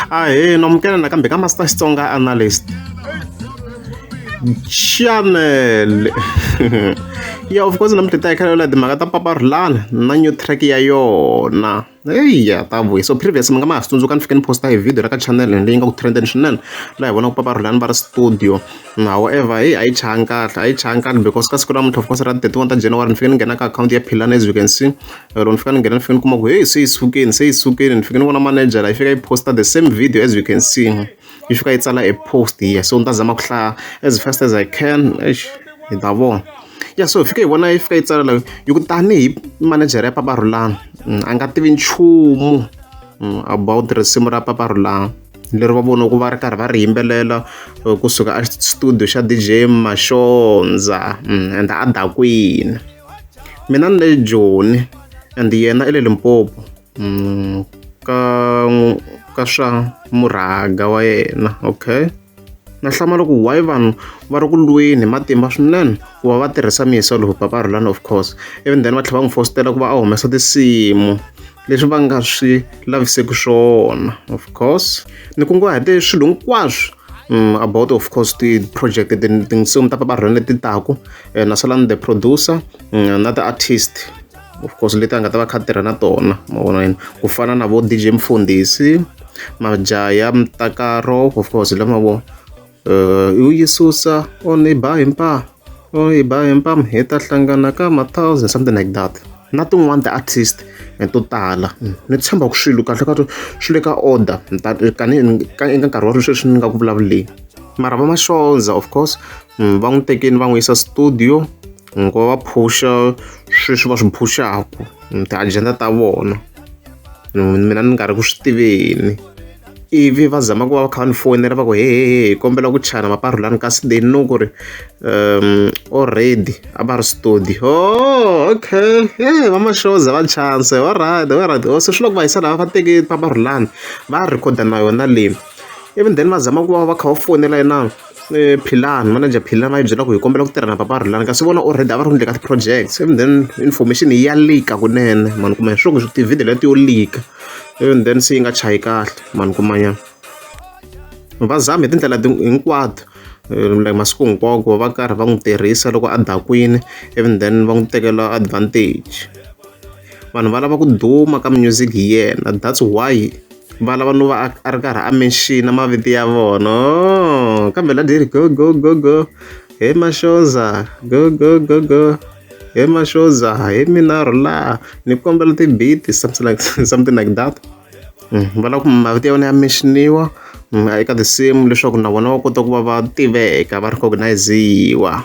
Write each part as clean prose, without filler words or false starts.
Ahee namukela nakambe ka Master Xitsonga Analyst channel ya of course namuntlha ta hi kha la timhaka ta Papa Rhulani na new track ya yona eya ta vuya so previous mi nga ma ha swi tsundzuka ni fike ni posta hi video la ka channel leyi nga ku trendeni swinene laha hi vonaka Papa Rhulani va ri studio however hey a yi chayanga kahle a yi chayanga kahle because ka siku ra namuntlha of course ra 31 ta January ni fike ni nghena ka akhawunti ya Philani as you can see loko ni fika ni nghena ni fike ni kuma ku hey se yi sukile se yi sukile ni fike ni vona manager yi fika yi posta the same video as you can see yi fika yi tsala a post here so ni ta zama ku hlaya as fast as I can eish hi ta vona ya so hi fike hi vona yi fika yi tsala la yi ku tanihi manager ya Papa Rhulani a nga tivi nchumu about risimu ra Papa Rhulani leri va vona ku va ri karhi va ri yimbelela kusuka a studio xa D_J Mashonza and a dakwini mina ni le Joni and yena i le Limpopo ka ka swa murhaga wa yena okay na hlamala ku why vanhu va ri ku lweni hi matimba swinene ku va va tirhisa miyisa lowu Papa Rhulani of course even then va tlhela va n'wi fositela ku va a humesa tinsimu leswi va nga swi laviseki swona of course ni kunguhate swilo hinkwaswo about of course ti-project tinsimu ta Papa Rhulani leti taku na sala ni the producer na ti-artist of course leti a nga ta va kha tirha na tona ma vona yini ku fana na vo D_J Mfundhisi Majaya Mtakaro of course lama vo u yi susa o ni ba hi mpa o yi ba hi mpa hi ta hlangana ka ma thousand something like that na tin'wani ti-artist to tala ni tshemba ku swilo kahle kahle swi le ka order eka nkarhi wa sweswi ni nga ku vulavuleni mara va Mashonza of course va n'wi tekini va n'wi yisa studio ku va va phusha sweswi va swi phuxaku ti-agenda ta vona mina ni nga ri ku swi tiveni ivi va zama ku va va kha va ni fonela va ku hehehe hi kombela ku chana Papa Rhulani kasi they know ku ri already a va ri studio oh okay hey va Mashoza va chance alright alright oh se swi loko va yisa lava va teke Papa Rhulani va rhikhoda na yona leyi even then va zama ku va va kha va fonela yena Philani manager Philani va yi byela ku hi kombela ku tirha na Papa Rhulani kasi vona already a va ri ku endleni ka ti-projects even then information ya leak-a kunene mani kuma hi swo ti-video leti yo leak-a even then se yi nga chayi kahle mani kuma nyana va zama hi tindlela hinkwato like masiku hinkwawo ku va karhi va n'wi tirhisa loko a dakwini even then va n'wi tekela advantage vanhu va lava ku duma ka music hi yena that's why va lava no va a ri karhi a mention mavito ya vona oh, kambe la diri go go go go he Mashoza go go go go he Mashoza he mina Rhula ni kombela ti-beat something like that va lava ku mavito ya vona ya mention-iwa eka tinsimu leswaku na vona va kota ku va va tiveka va recognize-iwa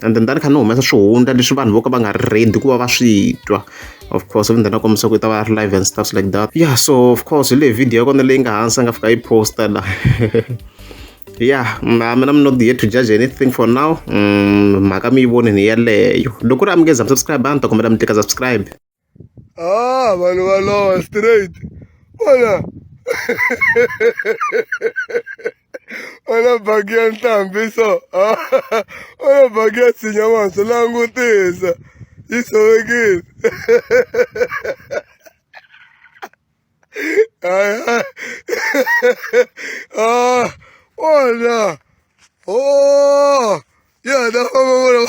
and then ni kha ni humesa swihundla leswi vanhu vo ka va nga ri ready ku va va swi twa of course even then a kombisa ku yi ta va ri live and stuff like that yeah so of course hi leyi video ya kona leyi nga hansi a nga fika yi posta la yeah mina I'm not here to judge anything for now mhaka mi yi vonini yeleyo loko ku ri a mi nge za mi subscribe a ni ta kombela mi tlika subscribe. Ah, vanhu va lowa straight. Vona. Vona bagi ya ntlhambi so. Vona bagi ya tshinya manso langutisa. Yi tshovekile. Ah, vona. Oh, ya ta famba vona.